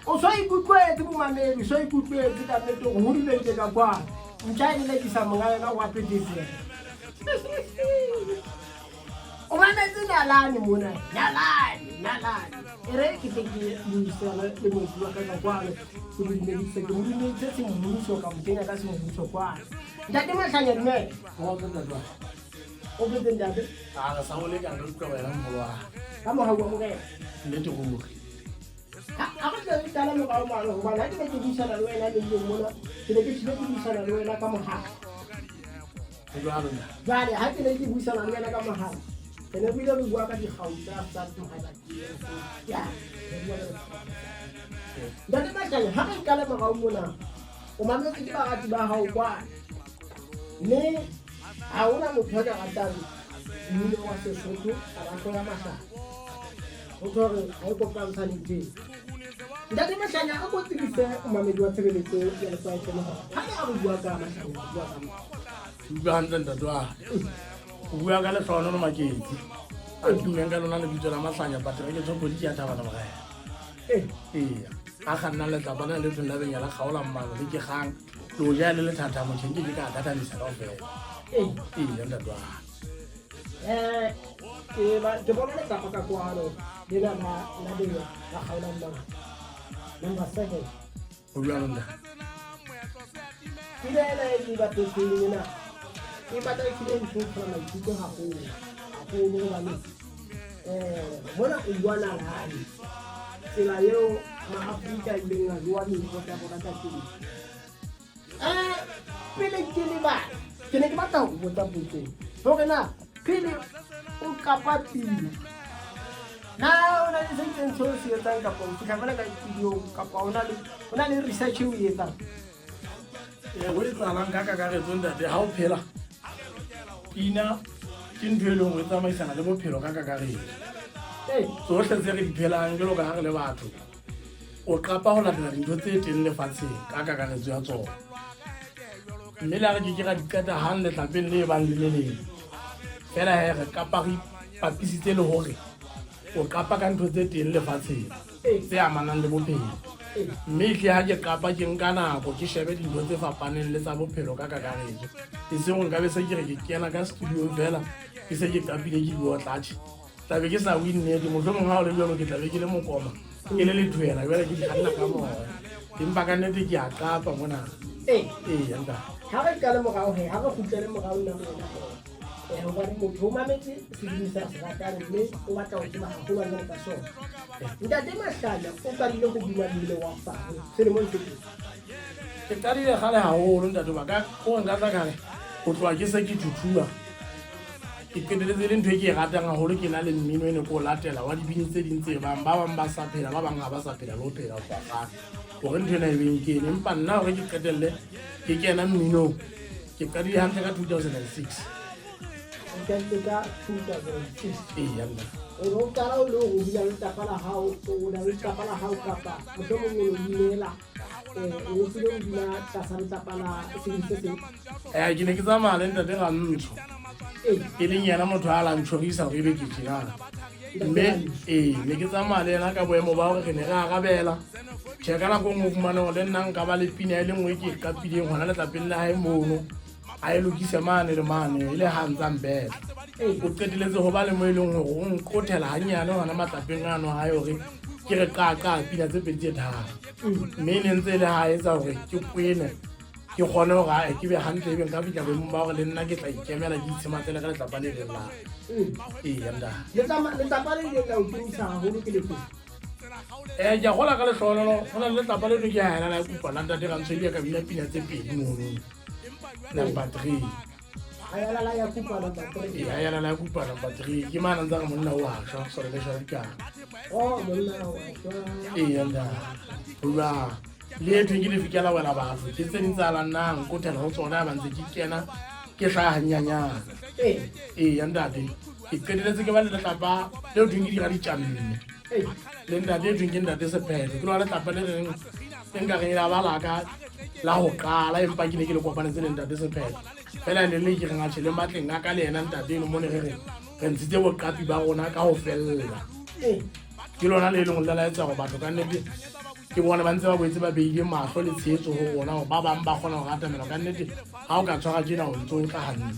O so ikutlwetse momamedi, o so ikutlwetse ka nnete gore go dibeile ka kwana ntša e lelekisa monga yona wa petetsela. O mametse nalane mona, nalane, nalane. E re ke tle ke buisana le moetsi wa ka ka kwano, ke mo dumedise, ke mo dumedise semmuso, ka mo kenya ka semmuso kwano. Ntate Mahlanya, dumela. O phetse, ntate? A re sa o leka re utlwa wena mogolo wa. Ka mogau wa Morena. Nnete ruri. A re tle re qale morao mane, hobane ha ke ne ke buisana le wena neng neng mona, ke ne ke tlile ke buisana le wena ka mogala. Jwalo na. Jwale ha ke ne ke buisana le wena ka mogala, re ne re ile re bua ka dikgau tsa ya. Ntate Mahlanya, ha re qale morao mona, o mametse ke barati ba hao kwana, mme ha hona motho a ka ratang mmino wa Sesotho a ba hloya Mahlanya. Ho thwe hore ha e kopantshane ntho eno. Ntate Mahlanya, a ko tsebise momamedi wa tshebeletso ya Lekwai FM hore ha ne a re bua ka Mahlanya, o bua ka mang? Ke utlwa hantle, ntate wa. O bua ka Lehlohonolo Maketsi, a tummeng ka lona lebitso la Mahlanya Patrick Tshopodi ke ya Thabana Morena. Eya, a kgannang letlapa lena le thweng la benya la kgaola mmalo le ke kgang le o ja le lethathamo tjhe nke ke ka thathamisa kaofela. Eya, ntate wa. Ke bona letlapa ka kwano lena la benya la kgaola mmalo number 7. O jwalo, ntate. Pina ena e ke e bapetseng ena e batla e hlile e ntshola maikutlo haholo haholo, hobane mona o bua nalane tsela eo Maafrika a ileng a jowa meikotla ya bona ka teng. Pele ke lebala, ke ne ke batla ho botsa potso hore na pele o qapa pina, na o na le se itseng seo o se etsang, kapa o fihla fela ka studio, kapa o na le research e o e etsang? Ee, ho etsahalang ka kakaretso, ntate, ha o phela, pina ke ntho e leng hore e tsamaisana le bophelo ka kakaretso. Tsohle tse re di phelang jwalo ka ha re le batho, o qapa ho latela dintho tse teng lefatsheng ka kakaretso ya tsona, mme le ha re ke ke ra di qeta hang letlapeng le bang le le leng fela, he re qapa re ipapisitse le hore o qapa ka ntho tse teng lefatsheng tse amanang le bophelo. Mme ehlile ha ke qapa, ke nka nako ke shebe dintho tse fapaneng le tsa bophelo ka kakaretso, e seng nka be se ke re ke kena ka studio fela ke se ke qapile ke diotlatjhe, tlabe ke sa bue nnete. Mohlomong ha o le jalo, ke tlabe ke le mokoma, ke le lethoela, jale ke di kganna ka moya, empa ka nnete ke a qapa mona. Ee, ntate. Ha re qale morao he, ha re kgutlele morao nna le wena he, hobane motho o mametse sebini sa se ratang mme o batla ho tseba haholwanyane ka sona. Ntate Mahlanya, o qadile ho bina mmino wa faho selemong se teng? Ke qadile kgale haholo, ntate ba ka kore nka tla kare ho tloha ke se ke thuthua, ke qeteletse e le ntho e ke e ratang haholo. Ke na le mmino e ne ke o latela wa dibini tse ding tse bang, ba bang ba sa phela, ba bang ha ba sa phela le ho phela ho tloha kgale hore ntho ena e beng kene. Empa nna hore ke qetelle ke kena mminong, ke qadile hantle ka 2006. O qadile ka 2006? Ee, nna. O ne o qala o le hore o bina letlapa la hao, o na le letlapa la hao, kapa mohlomong o ne o binela, o tsile o bina tlasa letlapa la sebini se seng? Ke ne ke tsamaya le ntate Rantsho, e leng yena motho a la ntjhorisa hore ebe ke tjenana, mme ee, ne ke tsamaya le yena ka boemo ba hore re ne re arabela. Tjhe, ka nako e nngwe o fumane hore le nna nka ba le pina e le nngwe e ke e qapileng hona letlapeng la hae mono, a e lokise mane le mane e le ha ntsa mbetla. O qeteletse ho ba le mo e leng hore o nqothela hanyane hona matlapeng ano hae hore ke re qaqa pina tse pedi tse tharo, mme e ne ntse e le ha etsa hore ke kwene, ke kgone hore ae ke be hantle, ebe nka fihla boemong ba hore le nna ke tla ikemela, ke itshematele ka letlapa le leng la. Ee, ntate. Letlapa le ileng la o tumisa haholo ke lefe? Ke a gola ka lehlohonolo, go na le letlapa le tlo ke a ela la kupa la ntate Rantsho, ile ka bina pina tse pedi mono, number 3. A ela la ya kupa number 3? Ee, a ela la ya kupa number 3, ke mana ntse re monna o a shwa sore le shwa dikana. Oh, monna o a shwa. Ee, ntate. Jwang le e thweng ke lefika la wela batho, ke tse ding tsa la nna nkothela ho tsona, ba ntse ke kena ke hlaha hanyanyana. Ee, ntate, ke qeteletse ke ba le letlapa leo thweng ke dira ditjamme le ntate e thweng ke ntate Sephetho, ke lona letlapa le reng. E nka reng la ba la ka la ho qala, empa ke ne ke le kopanetse le ntate Sephetho fela ne le ke reng atjhe le matleng a ka le yena ntate eno mo ne re re re ntshitse boqapi ba rona ka ho fella. Ke lona le leng le la etsa gore batho ka nnete ke bone ba ntse ba boetse ba beile mahlo le tshehetso ho rona gore ba bang ba kgona go atamela ka nnete ga o ka tshwara tjena o ntse o tla hantle.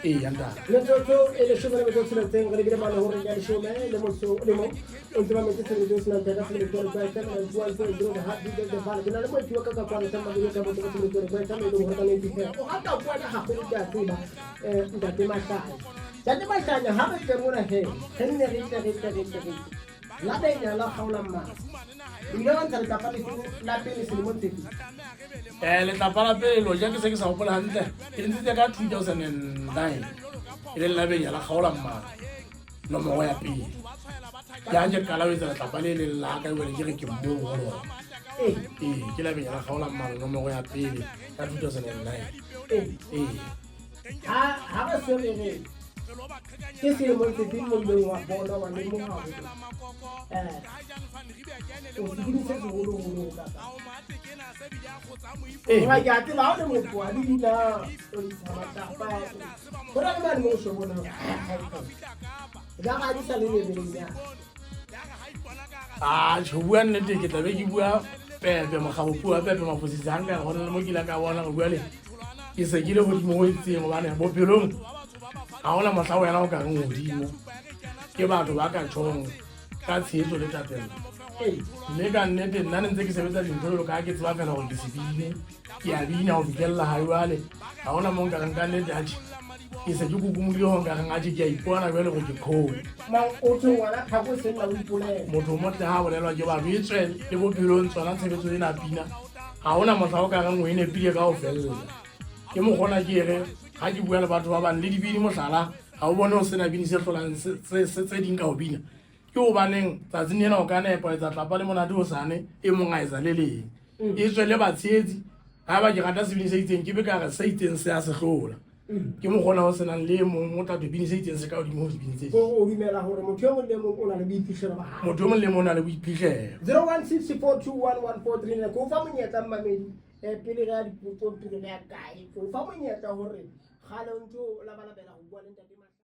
Ee, ya ntate. Metsotso e 16 re lebile mane horeng ya 11 le mong o ntse mametse tshebeletso e senang theka, tshebeletso ya Lekoa FM 91.0, the heartbeat of the valley. Ke na le moeti wa ka ka kwano sa mabedi ka botho ka tshebeletso ya Lekoa FM, e leng hore ka nnete he o rata ho bua haholo, ke a tseba. Ntate Mahlanya, ntate Mahlanya, ha re tle mona he re nne re tle re tle re tle re tle la benya la kgaola mmala. O ile wa ntsha letlapa lefeng la pele selemong sefe? Letlapa la pele loja ke se ke sa gopola hantle, ke le ntshitse ka 2009, e leng la benya la kgaola mmala nomoro ya pele. Ke ha ke qala ho etsa letlapa le leng la ka, jwale ke re ke moo ho lona. Ee, ke la benya la kgaola mmala nomoro ya pele ka 2009. Ee. Ha re se re re ke selemong sefeng mo ileng wa bona wa lemoga hore o sebini se seholoholo kapa? Hoba ke a tseba ha o le motho wa bina, o ntsha matlapa, ho na le mane mo o so bonang ka ga di sa le lebeleng ya. A tjho, bua nnete, ke tlabe ke bua pepe mokgabopuo wa pepe mafosisa ga nka gona le mo ke ile ka bona go bua le ke se ke le godimo go itseng, gobane bophelong ga gona mohla wena o ka reng godimo ke batho ba ka tjhong ka tshehetso le thapelo. Mme ka nnete nna ne ntse ke sebetsa dintho jalo ka ke tseba fela gore ke se bine, ke a bina go fitlhelela ga jwale. Ga gona mo nka reng ka nnete atjhe ke se ke kukumodile go nka reng atjhe ke a ipona jwale gore ke kgolo. Mang o thwe ngwana tlhako e senna o ipolela. Motho o motle ha bolelwa ke batho, e tswe le bophelong tsona tshebetso ena pina ga gona mohla o ka reng o e nepile ka go felela. Ke mokgona ke re ga ke bua le batho ba bang le dibini, mohlala, ga o bone o sena bini se hlolang tse ding ka ho bina, ke gobaneng tsatsing lena o ka nepa etsa tlapa le monate o sane e mong a etsa le leng, e tswe le batshehetsi. Ga ba ke rata sebini se itseng, ke be ka re se itseng se a se hlola, ke mokgona o senang le e mong o tla thwe bini se itseng se ka godimo go dibini tse ding. O dumela gore motho e mong le mong o na le boiphihlelo ba hae? Motho o mong le mong o na le boiphihlelo. 016 421 1439. Ke o fa monyetla, mmamedi, pele re ya dipotsong, pele re ya kae, ke o fa monyetla gore gale o ntse o labalabela go bua le ntate.